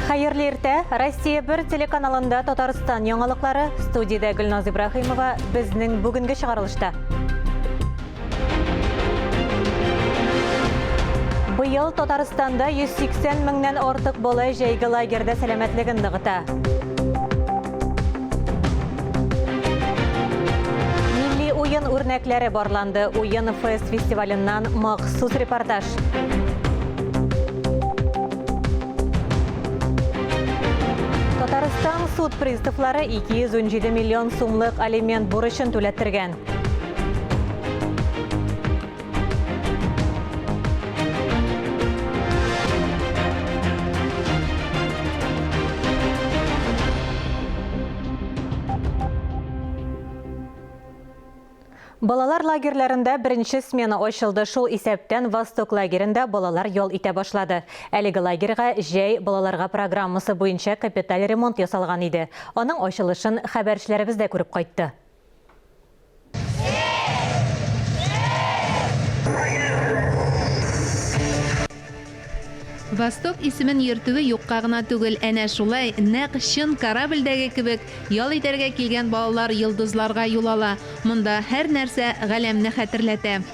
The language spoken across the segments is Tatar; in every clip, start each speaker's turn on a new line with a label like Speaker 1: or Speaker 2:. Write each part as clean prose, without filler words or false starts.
Speaker 1: Хәерле иртә! Россия 1 телеканалында Татарстан яңалыклары. Студиядә Гөлназ Ибраһимова. Безнең бүгенге чыгарылышта. Быел Татарстанда 180 меңнән артык бала җәйге лагерьда сәламәтлеген ныгыта. Милли уен үрнәкләре барланды. Уен фест фестиваленнан махсус репортаж. Татарстан суд приставлары 217 миллион сумлык алимент бурычын түләттергән. Балалар лагерьларында беренче смена ачылды. Шул исәптән Восток лагеренда балалар ял итә башлады. Әлеге лагерьга Җәй балаларга программасы буенча капиталь ремонт ясалган иде. Аның ачылышын хәбәрчеләребез дә күреп кайтты.
Speaker 2: Восток исемен йөртүе юкка гына түгел, әнә шулай, нәкъ чын корабльдәге кебек, ял итәргә килгән балалар йолдызларга юл ала. Монда һәр нәрсә галәмне хәтерләтә.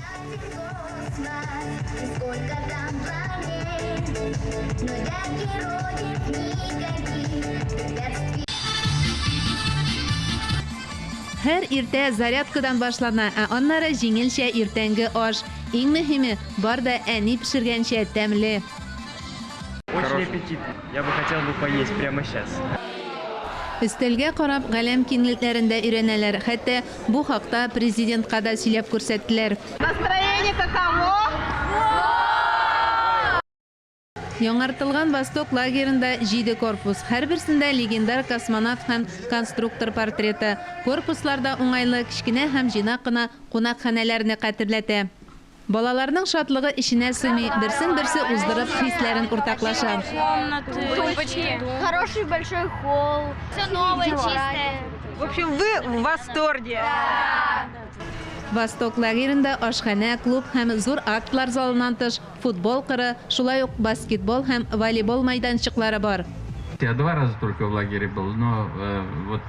Speaker 2: Һәр иртә зарядкадан башлана, ә аннары җиңелчә иртәнге аш. Иң мөһиме, бар да әни пешергәнчә тәмле.
Speaker 3: Очень аппетитно. Я бы хотел бы поесть прямо щас.
Speaker 2: Өстәлгә карап, галәм киңлекләрен дә өйрәнәләр. Хәтта бу хакта Президентка да сөйләп күрсәттеләр.
Speaker 4: Настроение каково?
Speaker 2: Яңартылган Восток лагеренда җиде корпус, һәрберсендә легендар космонавт һәм конструктор портреты. Корпуслар да уңайлы, кечкенә һәм җыйнак кына кунакханәләрне катерләтә. Балаларның шатлыгы эченә сыймый, берсен-берсе уздырып, хисләрен уртаклаша.
Speaker 4: Хороший большой холл, все новое, чистое.
Speaker 5: В общем, вы в восторге!
Speaker 2: Восток лагеренда ашханә, клуб һәм зур актлар залыннан тыш, Футбол кыры, шулай ук баскетбол һәм волейбол майданчыклары бар.
Speaker 6: Я два раза только в лагере был, но вот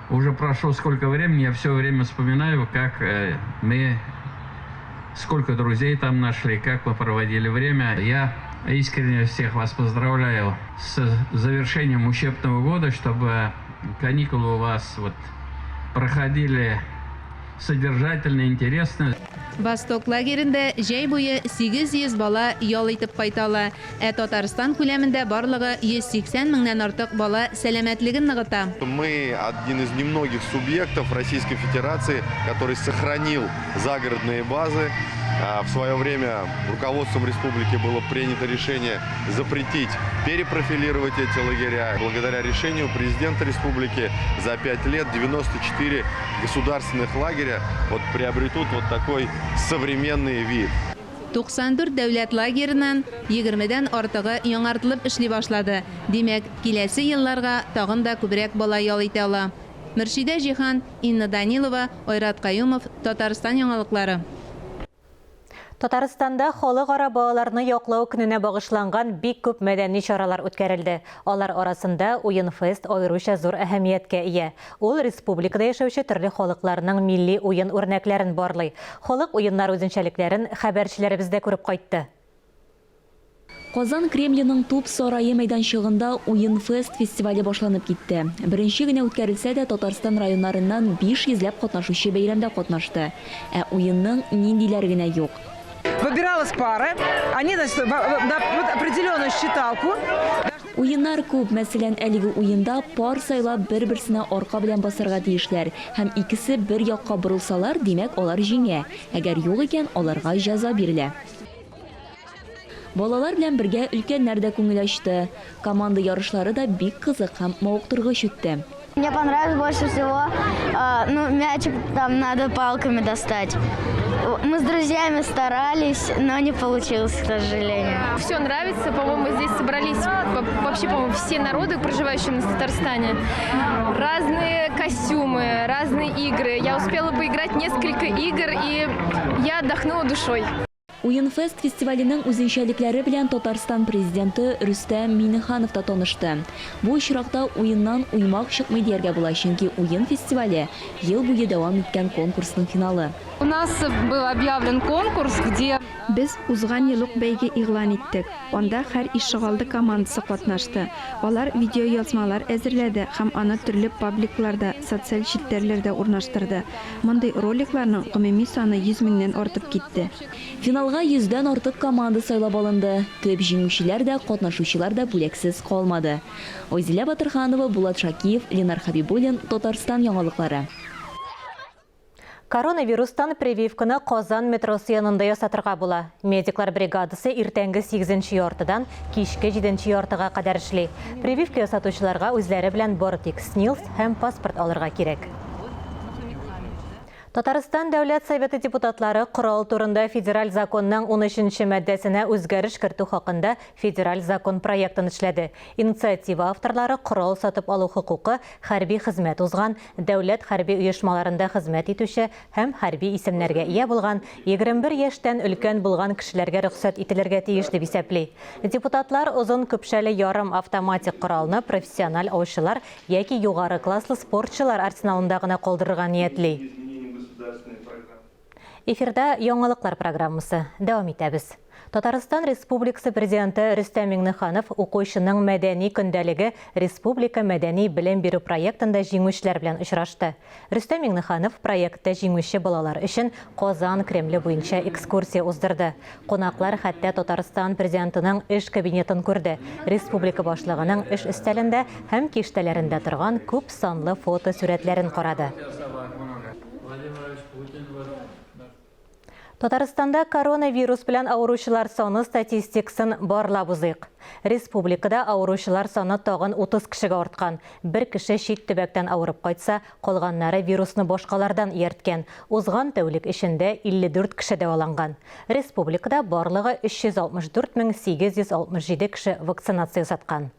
Speaker 6: уже прошло сколько времени, я все время вспоминаю, как мы, сколько друзей там нашли, как мы проводили время. Я искренне всех вас поздравляю с завершением учебного года, чтобы каникулы у вас вот проходили содержательно, интересно.
Speaker 2: Восток лагеренда җәй буе 800 бала ял итеп кайта ала. Ә Татарстан күләмендә барлыгы 180 меңнән артык бала сәламәтлеген ныгыта.
Speaker 7: Мы один из немногих субъектов Российской Федерации, который сохранил загородные базы. В свое время руководством республики было принято решение запретить перепрофилировать эти лагеря. Благодаря решению президента республики за 5 лет 94 государственных лагеря вот приобретут вот такой современный вид.
Speaker 2: 94 дәүләт лагереннан 20дән артыгы яңартылып эшли башлады. Димәк, киләсе елларга тагын да күбрәк бала ял итә ала. Мөршидә Җиһан, Инна Данилова, Айрат Каюмов, Татарстан яңалыклары.
Speaker 1: Татарстанда Халыкара балаларны яклау көненә багышланган бик күп мәдәни чаралар үткәрелде. Алар арасында Уенфест аеруча зур әһәмияткә ия. Ул республикада яшәүче төрле халыкларның милли уен үрнәкләрен барлый. Халык уеннары үзенчәлекләрен хәбәрчеләребез дә күреп кайтты.
Speaker 8: Казан Кремленең Туп сарае мәйданчыгында Уенфест фестивале башланып китте. Беренче генә үткәрелсә дә, Татарстан районнарыннан 500 ләп катнашучы бәйрәмдә катнашты. Ә уенның ниндиләре генә юк.
Speaker 5: Выбиралась пара, они, значит, на вот определенную считалку.
Speaker 8: Уеннар күп, мәсәлән, әлеге уенда пар сайлап бер-берсенә арка белән басарга тиешләр һәм икесе бер якка борылсалар, димәк, алар җиңә. Әгәр юк икән, аларга җәза бирелә. Балалар белән бергә өлкәннәр дә күңел ачты. Команда ярышлары да бик кызык һәм мавыктыргыч үтте.
Speaker 4: Мне понравилось больше всего, ну, мячик там надо палками достать. Мы с друзьями старались, но не получилось, к сожалению.
Speaker 9: Все нравится, по-моему, здесь собрались вообще, по-моему, все народы, проживающие на Татарстане. Разные костюмы, разные игры. Я успела поиграть несколько игр, и я отдохнула душой.
Speaker 8: Уенфест фестиваленең үзенчәлекләре белән Татарстан Президенты Рөстәм Миңнеханов та танышты. Бу очракта уеннан уймак чыкмый дияргә була, чөнки Уен фестивале, ел буе дәвам иткән конкурсның финалы.
Speaker 10: У нас был объявлен конкурс, где.
Speaker 11: Без узган ел ук бәйге игълан иттек. Анда һәр ишегалды командасы катнашты. Алар видеоязмалар әзерләде һәм аны төрле пабликларда, социаль челтәрләрдә урнаштырды. Мондый роликларның гомуми саны 100 меңнән артып китте.
Speaker 8: Финалга йөздән артык команда сайлап алынды. Төп җиңүчеләр дә, катнашучылар да бүләксез калмады. Айзилә Батырханова, Булат Шакиев, Ленар Хәбибуллин, Татарстан яңалыклары.
Speaker 1: Коронавирустан прививканы Казан метросы янында ясатырга була. Медиклар бригадасы иртәнге сигезенче яртыдан кичке җиденче яртыга кадәр эшли. Прививка ясатучыларга үзләре белән бары тик СНИЛС һәм паспорт алырга кирәк. Татарстан Дәүләт Советы депутатлары Корал турында федераль законның унөченче маддәсенә үзгәреш кертү хакында федераль закон проектын эшләде. Инициатива авторлары корал сатып алу хокукы хәрби хезмәт узган, дәүләт хәрби оешмаларында хезмәт итүче һәм хәрби исемнәргә ия булган 21 яшьтән өлкән булган кешеләргә рөхсәт ителергә тиеш дип исәпли. Депутатлар озын көпшәле ярым автоматик коралны профессиональ аучылар Яки югары класслы спортчылар арсеналында гына калдырырга ниятли. Эфирда яңалыклар программасы. Дәвам итәбез. Татарстан Республикасы Президенты Рөстәм Миңнеханов Укучының мәдәни көндәлеге республика мәдәни белем бирү проектында җиңүчеләр белән очрашты. Рөстәм Миңнеханов проектта җиңүче балалар өчен Казан Кремле буенча экскурсия уздырды. Кунаклар хәтта Татарстан Президентының эш кабинетын күрде, республика башлыгының эш өстәлендә һәм киштәләрендә торган күп санлы фотосурәтләрен карады. Татарстанда коронавирус белән авыручылар саны статистикасын барлап узыйк. Республикада авыручылар саны тагын 30 кешегә арткан. Бер кеше чит төбәктән авырып кайтса, Калганнары вирусны башкалардан иярткән. Узган тәүлек эчендә 54 кеше дәваланган. Республикада барлыгы 364 867 кеше вакцинация ясаткан.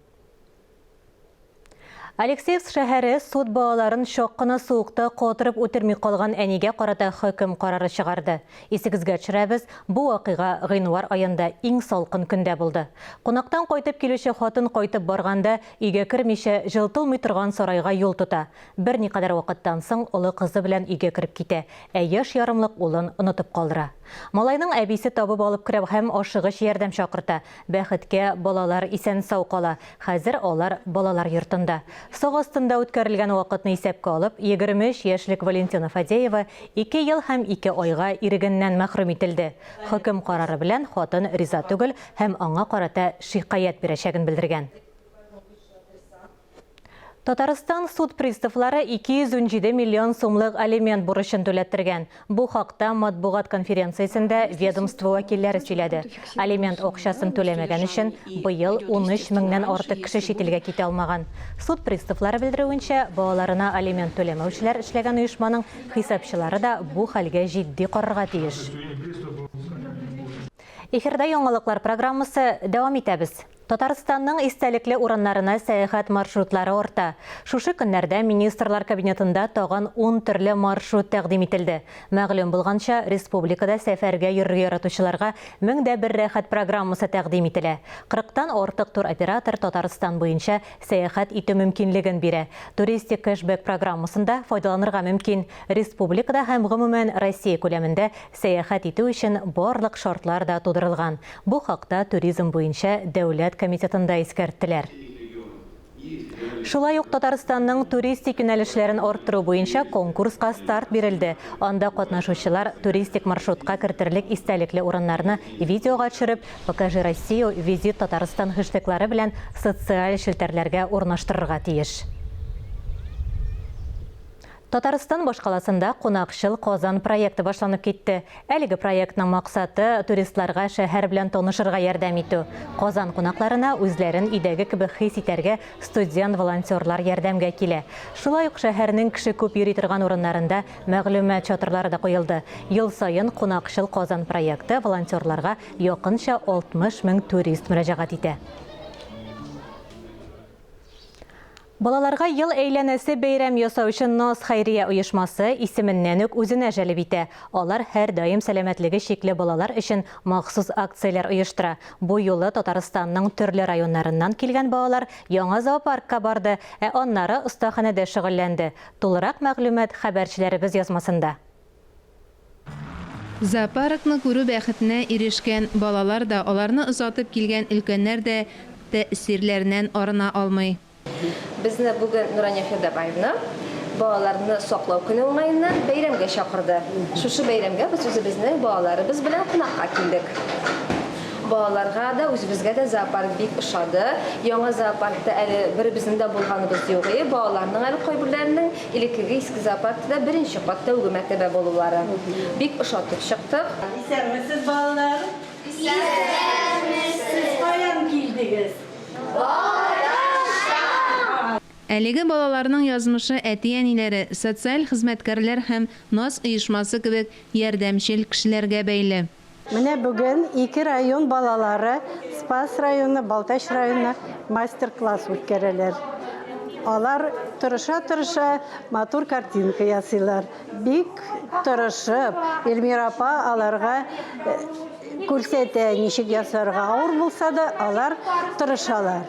Speaker 1: Алексеевск шәһәре суд балаларын чак кына суыкта катырып үтерми калган әнигә карата хөкем карары чыгарды. Исегезгә төшерәбез, бу вакыйга гыйнвар аенда иң салкын көндә булды. Кунактан кайтып килүче хатын кайтып барганда, өйгә кермичә, җылытылмый торган сарайга юл тота. Берникадәр вакыттан соң олы кызы белән өйгә кереп китә, ә яшь ярымлык улын онытып калдыра. Малайның әбисе табып алып керә һәм ашыгыч ярдәм чакырта. Бәхеткә, балалар исән-сау кала. Хәзер алар балалар йортында. Сак астында үткәрелгән вакытны исәпкә алып, 23 яшьлек Валентина Фадеева ике ел һәм ике айга ирегеннән мәхрүм ителде. Хөкем карары белән хатын риза түгел һәм аңа карата шикаять бирәчәген белдергән. Татарстан суд приставлары 217 миллион сумлык алимент бурычын түләттергән. Бу хакта матбугат конференциясендә ведомство вәкилләре сөйләде. Алимент акчасын түләмәгән өчен быел 13 меңнән артык кеше чит илгә китә алмаган. Суд приставлары белдерүенчә, балаларына алимент түләмәүчеләр эшләгән оешманың хисапчылары да бу хәлгә җитди карарга тиеш. Эфирда яңалыклар программасы, дәвам итәбез. Татарстанның истәлекле урыннарына сәяхәт маршрутлары арта. Шушы көннәрдә Министрлар Кабинетында тагын ун төрле маршрут тәкъдим ителде. Мәгълүм булганча, республикада сәфәргә йөрергә яратучыларга 1001 рәхәт программасы тәкъдим ителә. Кырыктан артык туроператор Татарстан буенча сәяхәт итү мөмкинлеген бирә. Туристик кэшбэк программасын да файдаланырга мөмкин. Республикада һәм, гомумән, Россия күләмендә Сәяхәт итү өчен барлык шартлар да тудырылган. Бу хакта Туризм буенча дәүләт комитетында искәрттеләр. Шулай ук Татарстанның туристик юнәлешләрен арттыру буенча конкурска старт бирелде. Анда катнашучылар туристик маршрутка кертерлек истәлекле урыннарны видеога төшереп, Покажи Россию, Визит Татарстан хештеглары белән социаль челтәрләргә урнаштырырга тиеш. Татарстан башкаласында Кунакчыл Казан проекты башланып китте. Әлеге проектның максаты, туристларга шәһәр белән танышырга ярдәм итү. Казан кунакларына үзләрен өйдәге кебек хис итәргә студент-волонтерлар ярдәмгә килә. Шулай ук шәһәрнең кеше күп йөри торган урыннарында мәгълүмат чатырлары да куелды. Ел саен Кунакчыл Казан проекты волонтерларга якынча 60 мең турист мөрәҗәгать итә. Балаларга ел әйләнәсе бәйрәм ясаучы Наз хәйрия оешмасы исеменнән үк үзенә җәлеп итә. Алар һәрдаим сәламәтлеге чикле балалар өчен махсус акцияләр оештыра. Бу юлы Татарстанның төрле районнарыннан килгән балалар яңа зоопаркка барды, ә аннары остаханәдә шөгыльләнде. Тулырак мәгълүмат хәбәрчеләребез язмасында.
Speaker 2: Зоопаркны күрү бәхетенә ирешкән балалар да, аларны озатып килгән өлкәннәр дә тәэсирләреннән арына алмый.
Speaker 12: Безне бүген Нурания Фирдәбаевна балаларны саклау көне уңаеннан бәйрәмгә чакырды. Шушы бәйрәмгә без үзебезнең балаларыбыз белән кунакка килдек. Балаларга да, үзебезгә дә зоопарк бик ошады. Яңа зоопаркта әле беребезнең дә булганыбыз юк иде. Балаларның әле кайберләренең Элеккеге иске зоопаркта да беренче кат тәүге мәртәбә булулары. Бик ошатып чыктык.
Speaker 13: Исәнмесез, балалар! Исәнмесез! Сез каян килдегез?
Speaker 2: Балтачтан! Әлеге балаларның язмышы әти-әниләре, социаль хезмәткәрләр һәм Наз оешмасы кебек ярдәмчел кешеләргә бәйле.
Speaker 14: Менә бүген ике район балалары, Спас районы, Балтач районы мастер-класс үткәрәләр. Алар тырыша-тырыша матур картинка ясыйлар. Бик тырышып, Эльмира апа аларга э, күрсәтә, ничек ясарга. Авыр булса да, алар тырышалар.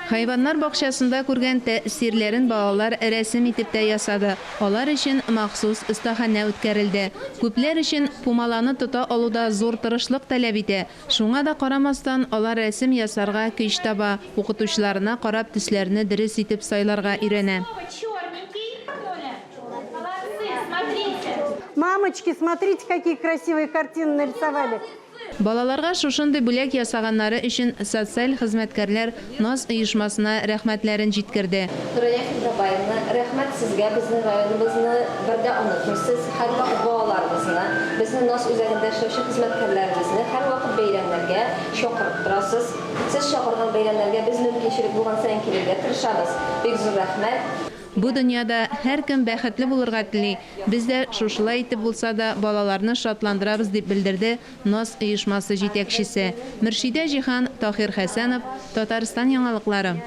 Speaker 2: Хайваннар бакчасында күргән тәэсирләрен балалар рәсем итеп тә ясады. Алар өчен махсус остаханә үткәрелде. Күпләр өчен пумаланы тота алу да зур тырышлык таләп итә. Шуңа да карамастан, алар рәсем ясарга көч таба, укытучыларына карап төсләрне дөрес итеп сайларга өйрәнә.
Speaker 14: Мамочки, смотрите, какие красивые картины нарисовали!
Speaker 2: Балаларга шушындый бүләк ясаганнары өчен социаль хезмәткәрләр Наз оешмасына рәхмәтләрен җиткерде.
Speaker 12: Нурания Фирдабаевна, рәхмәт сезгә, безнең районыбызны бер дә онытмыйсыз, һәрвакыт балаларыбызны, безнең Наз үзәгендә эшләүче хезмәткәрләребезне һәрвакыт бәйрәмнәргә чакырып торасыз. Сез чакырган бәйрәмнәргә без мөмкинчелек булган саен килергә тырышабыз. Бик зур рәхмәт.
Speaker 2: Бу дөньяда һәркем бәхетле булырга тели, без дә шушылай итеп булса да балаларны шатландырабыз, дип белдерде Наз оешмасы җитәкчесе. Мөршидә Җиһан, Таһир Хәсәнов, Татарстан яңалыклары.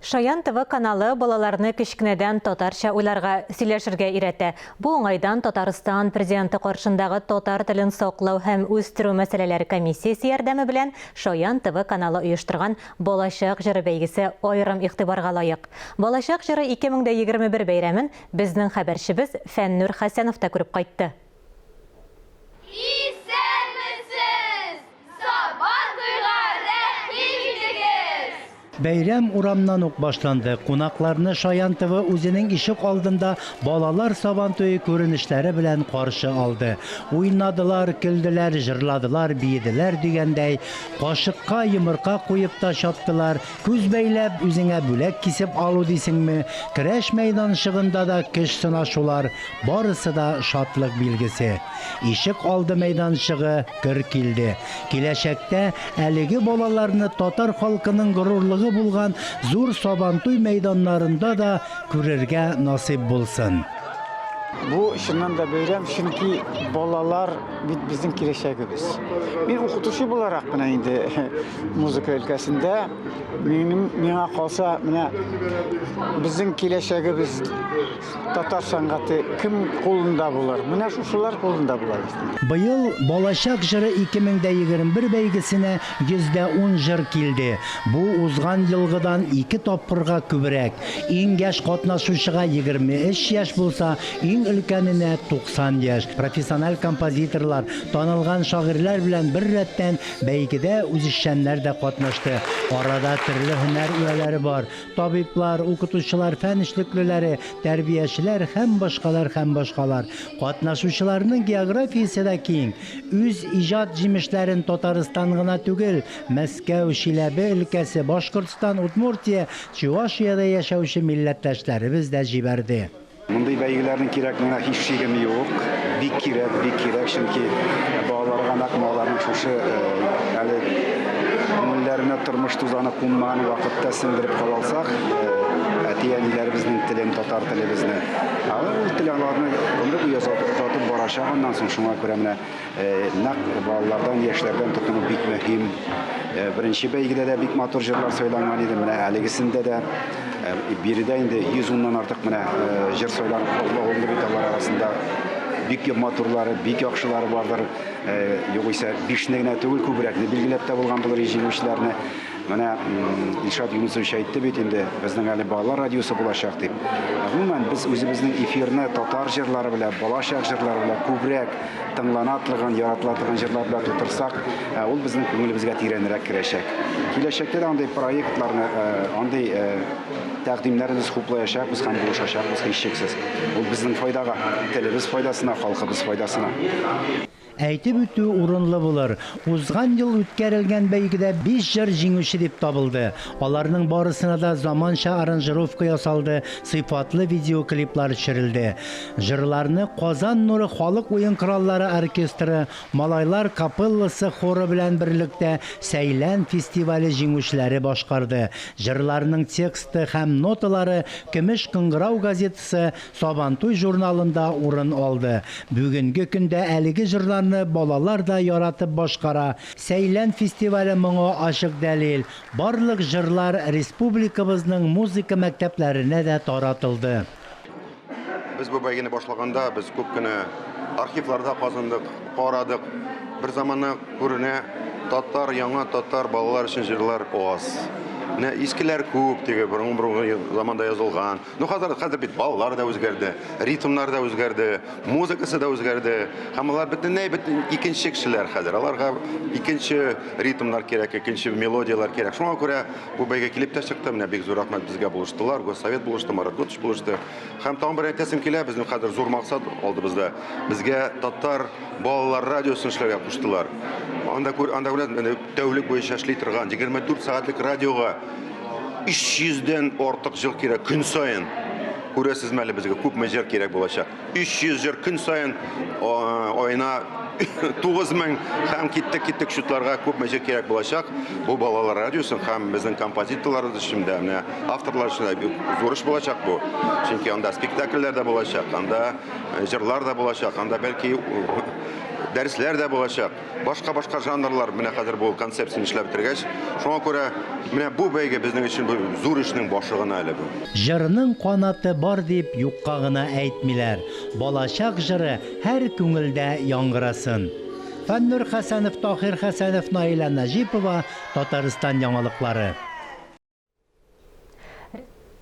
Speaker 1: Шаян ТВ каналы балаларны кечкенәдән татарча уйларга, сөйләшергә өйрәтә. Бу уңайдан Татарстан Президенты каршындагы татар телен саклау һәм үстерү мәсьәләләре комиссиясе ярдәме белән Шаян ТВ каналы оештырган Балачак җыры бәйгесе аерым игътибарга лаек. Балачак җыры 2021 бәйрәмен безнең хәбәрчебез Фәннүр Хәсәнов та күреп кайтты.
Speaker 15: Исәнмесез! Сабан туйга рәхим итегез!
Speaker 16: Бәйрәм урамнан ук башланды. Кунакларны Шаян ТВ үзенең ишек алдында балалар Сабантуе күренешләре белән каршы алды. Уйнадылар, көлделәр, җырладылар, биеделәр дигәндәй, кашыкка йомырка куеп та чаптылар, күз бәйләп, үзеңә бүләк кисеп алу дисеңме, көрәш мәйданчыгында да көч сынашулар, Барысы да шатлык билгесе. Ишек алды мәйданчыгы көр килде. Киләчәктә әлеге балаларны татар халкының горурлыгы булган зур Сабантуй мәйданнарында да күрергә насыйп булсын.
Speaker 17: Бу чыннан да бәйрәм, чөнки балалар бит безнең киләчәгебез. Мин укытучы буларак менә инде музыка өлкәсендә минем миңа калса менә безнең киләчәгебез Татар сәнгате кем кулында булыр? Менә шушылар кулында була бит.
Speaker 16: Быел Балачак җыры 2021 бәйгесенә 110 җыр килде. Бу узган елгыдан ике тапкырга күбрәк. Иң яшь катнашучыга 23 яшь булса, иң өлкәненә 90 яшь. Профессиональ композиторлар, танылган шагыйрьләр белән беррәттән бәйгедә үзешчәннәр дә катнашты. Арада төрле һөнәр ияләре бар. Табиблар, укытучылар, фән эшлеклеләре, тәрбиячеләр һәм башкалар һәм башкалар. Катнашучыларның географиясе дә киң. Үз иҗат җимешләрен Татарстан гына түгел, Мәскәү, Чиләбе өлкәсе, Башкортстан, Удмуртия, Чувашиядә яшәүче милләттәшләребез дә җибәрде.
Speaker 18: Мондый бәйгеләрнең кирәклегенә һич шигем юк. Бик кирәк, бик кирәк, чөнки балаларга нәкъ менә аларның шушы әле күңелләре. Күңелләренә тормыш тузаны кунмаган вакытта сеңдереп кала алсак, әти-әниләребезнең телен, татар телебезне, ул тел аларны гомер буе озатып барачак аннан соң. Шуңа күрә менә нәкъ балалардан, яшьләрдән тотыну бик мөһим. Беренче бәйгедә дә бик матур җырлар сайланган иде, менә әлегесендә дә. Биредә инде 110 нан артык менә җыр сайланып алынды бит алар арасында. Бик матурлары, бик яхшылары бардыр. Югыйсә, бишне генә түгел, күбрәкне билгеләп тә булган булыр җиңүчеләрне. Менә Илшат Юнысович әйтте бит инде, безнең әле балалар радиосы булачак дип. Гомумән, без үзебезнең эфирны татар җырлары белән, балачак җырлары белән күбрәк тыңлана торган, яратыла торган җырлар белән тутырсак, ул безнең күңелебезгә тирәнрәк керәчәк. Киләчәктә дә андый проектларны, андый тәкъдимнәрне без хуплаячакбыз һәм булышачакбыз һичшиксез. Ул безнең файдага, телебез файдасына, халкыбыз файдасына.
Speaker 16: Әйтеп үтү урынлы булыр, узган ел үткәрелгән бәйгедә биш җыр җиңүче дип табылды. Аларның барысына да заманча аранжировка ясалды, сыйфатлы видеоклиплар төшерелде. Җырларны Казан нуры халык уен кораллары оркестры, Малайлар капелласы хоры белән берлектә Сәйлән фестивале җиңүчеләре башкарды. Җырларның тексты һәм ноталары Көмеш кыңгырау газетасы, Сабантуй журналында урын алды. Бүгенге көндә әлеге җырларны балалар да яратып башкара. Сәйлән фестивале моңа ачык дәлил. Барлык җырлар республикабызның музыка мәктәпләренә дә таратылды.
Speaker 7: Без бу бәйгене башлаганда без күп кенә архивларда казындык, карадык. Бер заманны күренә, татар, яңа татар балалар өчен җырлар аз. Менә искеләр күп, теге борынгы-борынгы заманда язылган. Ну, хәзер, хәзер бит балалар да үзгәрде, ритмнар да үзгәрде, музыкасы да үзгәрде. Һәм алар бөтенләй бөтен икенче кешеләр хәзер. Аларга икенче ритмнар кирәк, икенче мелодияләр кирәк. Шуңа күрә Бу бәйге килеп тә чыкты. Менә бик зур рәхмәт безгә булыштылар. Госсовет булышты, Марат Готыч булышты. Һәм тагын бер әйтәсем килә, безнең хәзер зур максат алдыбызда. Безгә татар балалар радиосын эшләргә куштылар. Анда күр, анда күрәсез, тәүлек буенча эшли торган 24 сәгатьлек радиога 300 дән артык җыр кирәк көн саен. Күрәсезме әле безгә күпме җыр кирәк булачак? 300 җыр көн саен аена 9000 һәм киттек киттек счетларга күпме җыр кирәк булачак. Бу балалар радиосы һәм безнең композиторлар өчен дә, менә авторлар өчен дә бик зур эш булачак бу. Чөнки анда спектакльләр дә булачак, анда җырлар да булачак, анда бәлки дәресләр дә булачак. Башка-башка жанрлар менә хәзер бу концепцияне эшләп бетергәч, шуңа күрә менә бу бәйге безнең өчен бу зур эшнең башы гына әле бу.
Speaker 16: Җырның канаты бар дип юкка гына әйтмиләр. Балачак җыры һәр күңелдә яңгырасын. Фәннур Хәсәнов, Таһир Хәсәнов, Наилә Нәҗипова, Татарстан яңалыклары.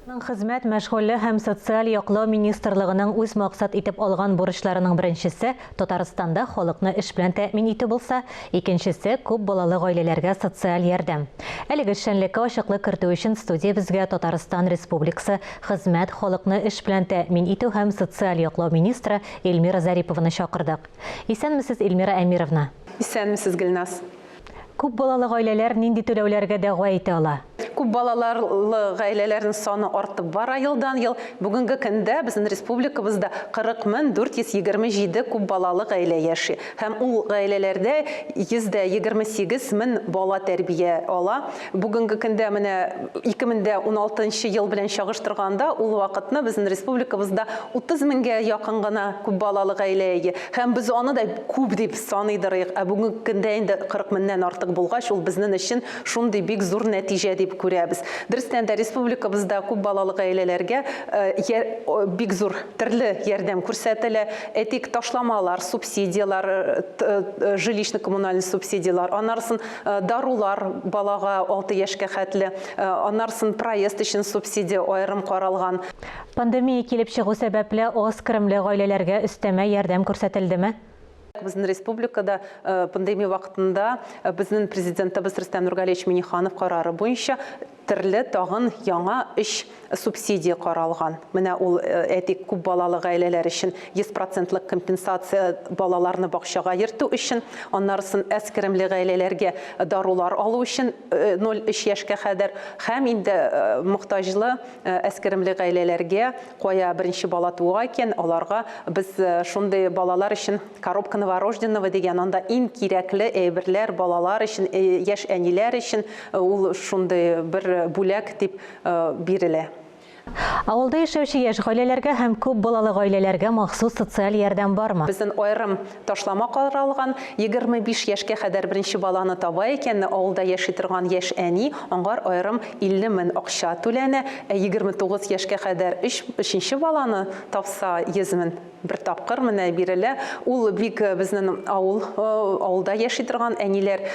Speaker 1: Республиканың Хезмәт, мәшгульлек һәм социаль яклау министрлыгының үз максат итеп алган бурычларының беренчесе, Татарстанда халыкны эш белән тәэмин итү булса, икенчесе, күп балалы гаиләләргә социаль ярдәм. Әлеге эшчәнлеккә ачыклык кертү өчен студиябезгә Татарстан Республикасы Хезмәт, халыкны эш белән тәэмин итү һәм социаль яклау министры Эльмира Зарипованы чакырдык. Исәнмесез, Эльмира Әмировна!
Speaker 19: Исәнмесез, Гөлназ!
Speaker 1: Күп балалы гаиләләр нинди түләүләргә дәгъва итә ала?
Speaker 19: Күп балаларлы гаиләләрнең саны артып бара елдан-ел. Бүгенге көндә безнең республикабызда 40 427 күп балалы гаилә яши. Һәм ул гаиләләрдә 128 мең бала тәрбия ала. Бүгенге көндә менә 2016 нчы ел белән чагыштырганда, ул вакытны безнең республикабызда 30 меңгә якын гына күп балалы гаилә ие. Һәм без аны да күп дип саныйдырыйк. Ә бүгенге көндә инде 40 меңнән артык булгач, ул безнен өчен шундый бик зур нәтиҗә дип күрәбез. Дөрестән дә, республикабызда күп балалы гаиләләргә бик зур төрле ярдәм күрсәтелә. Әйтик, ташламалар, субсидияләр, жилищно-коммунальный субсидияләр, аннарысын дарулар балага 6 яшькә хәтле, аннарысын проезд өчен субсидия аерым каралган.
Speaker 1: Пандемия килеп чыгу сәбәпле, аз керемле гаиләләргә өстәмә ярдәм күрсәтелдеме?
Speaker 19: Безнең республикада пандемия вакытында безнең Президентыбыз Рөстәм Нургалиевич Миңнеханов карары буенча төрле тагын яңа өч субсидия каралган. Менә ул, әйтик, күп балалы гаиләләр өчен 100 процентлык компенсация балаларны бакчага йөртү өчен, аннарысын әз керемле гаиләләргә дарулар алу өчен 0,3 яшькә кадәр һәм инде мохтаҗлы әз керемле гаиләләргә, кая беренче бала туа икән, аларга без шундый балалар өчен Коробка новорожденного дигән, анда иң кирәкле әйберләр балалар өчен, яшь әниләр өчен ул шундый бер бүләк дип бирелә.
Speaker 1: Авылда яшәүче яшь гаиләләргә һәм күп балалы гаиләләргә махсус социаль ярдәм бармы?
Speaker 19: Бездән аерым ташлама каралган. 25 яшькә кадәр беренче баланы таба икән, авылда яши торган яшь әни, аңар аерым 50 мен акча түләнә. Ә 29 яшькә кадәр өч, өченче баланы тапса, 100 мен. Бер тапкыр менә бирелә. Ул бик безнең авыл, авылда яши торган әниләр,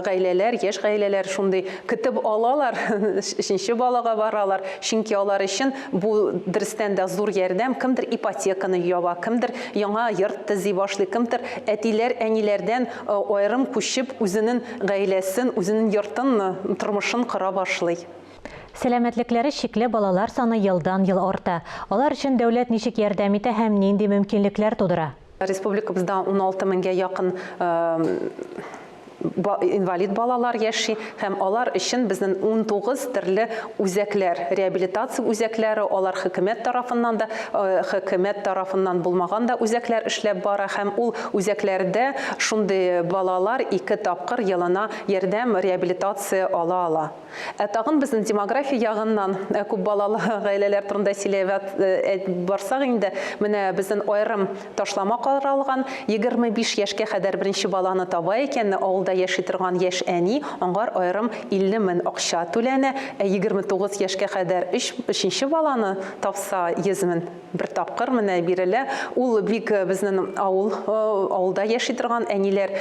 Speaker 19: гаиләләр, яшь гаиләләр шундый көтеп алалар, өченче балага баралар. Чөнки алар өчен бу дөрестән дә зур ярдәм. Кемдер ипотеканы яба, кемдер яңа йорт төзи башлый, кемдер әтиләр, әниләрдән аерым күчеп, үзенең гаиләсен, үзенең йортын, тормышын кора башлый.
Speaker 1: Сәламәтлекләре чикле балалар саны елдан-ел арта. Алар өчен дәүләт ничек ярдәм итә һәм нинди мөмкинлекләр тудыра?
Speaker 19: Республикабызда 16 меңгә якын инвалид балалар яши һәм алар өчен безнең 19 төрле үзәкләр, реабилитация үзәкләре, алар хөкүмәт тарафыннан да, хөкүмәт тарафыннан булмаган да үзәкләр эшләп бара һәм ул үзәкләрдә шундый балалар ике тапкыр елына ярдәм, реабилитация ала ала. Ә тагын безнең демография ягыннан күп балалы гаиләләр турында сөйләп барсак инде, менә безнең аерым ташлама каралган, 25 яшькә кадәр беренче баланы таба икән, авылда яши торган яшь әни, аңар аерым 50 мен акча түләнә, ә 29 яшькә кадәр өч, өченче баланы тапса, 100 мен. Бер тапкыр менә бирелә. Ул бик безнең авыл, авылда яши торган әниләр,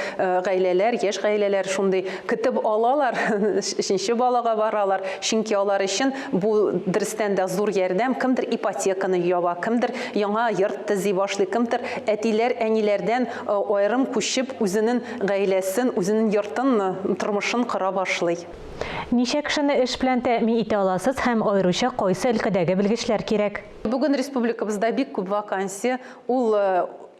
Speaker 19: гаиләләр, яшь гаиләләр шундый көтеп алалар, өченче балага баралар. Чөнки алар өчен бу дөрестән дә зур ярдәм. Кемдер ипотеканы яба, кемдер яңа йорт төзи башлый, кемдер әтиләр, әниләрдән аерым күчеп, үзенең гаиләсен, үзенең йортын, тормышын кора башлый.
Speaker 1: Ничә кешене эш белән тәэмин итә аласыз һәм аеруча кайсы өлкәдәге белгечләр кирәк?
Speaker 19: Бүген республикабызда бик күп вакансия, ул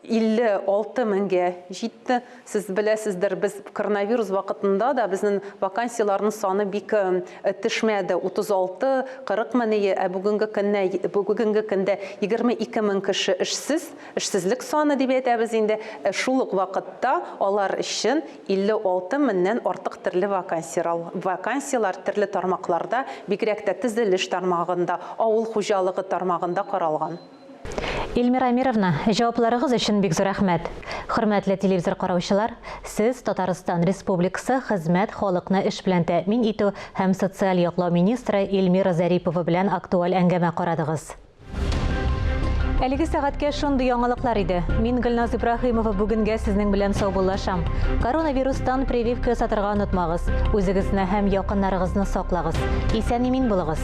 Speaker 19: 56 меңгә җитте. Сез беләсездер, без коронавирус вакытында да безнең вакансияләрнең саны бик төшмәде, 36, 40 меңие, ә бүгенге көнне, бүгенге көндә 22 мең кеше эшсез, эшсезлек саны дип әйтәбез инде. Шул ук вакытта алар өчен 56 меңнән артык төрле вакансияләр төрле тармакларда, бигрәк тә төзелеш тармагында, авыл хуҗалыгы тармагында каралган.
Speaker 1: Эльмира Әмировна, җавапларыгыз өчен бик зур рәхмәт. Хөрмәтле телевизор караучылар, сез Татарстан Республикасы Хезмәт, халыкны эш белән тәэмин итү һәм социаль яклау министры Эльмира Зарипова белән актуаль әңгәмә карадыгыз. Әлеге сәгатькә шундый яңалыклар иде. Мин Гөлназ Ибраһимова бүгенгә сезнең белән саубуллашам. Коронавирустан прививка ясатырга онытмагыз. Үзегезне һәм якыннарыгызны саклагыз. Исән-имин булыгыз.